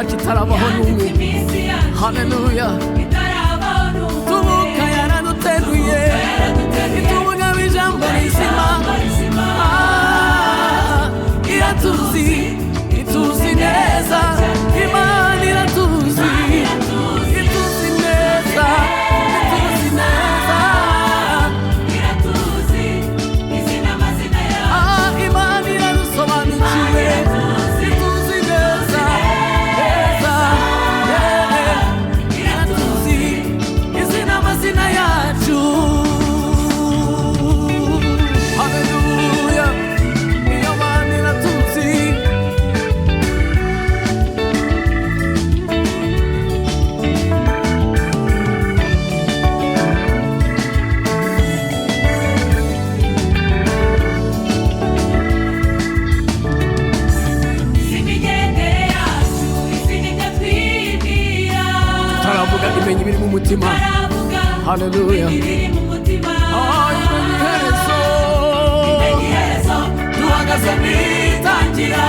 yacu itarabaho Yanditse n'umwe. iminsi yacu Haleluya. itarabaho n'umwe. Tubuka yaraduteruye, Yaraduteruye. itubugamo ijambo rizima. Ijambo rizima. Ah, iratuzi, ituzi neza. Imana iratuzi, ituzi neza, ituzi neza. Iratuzi izina, amazina yacu. Ah, Imana iradusobanukiwe, ituzi neza neza, yeah. Iratuzi izina, amazina yacu. Haleluya, iyo Mana iratuzi. Si imigendere yacu, isi nibyo twibwira. Taravuga, imenya ibiri mu mutima. Taravuga, Haleluya. ibiri mu mutima. Ah, imenya iherezo. Imenya iherezo, duhagaze mu itangira.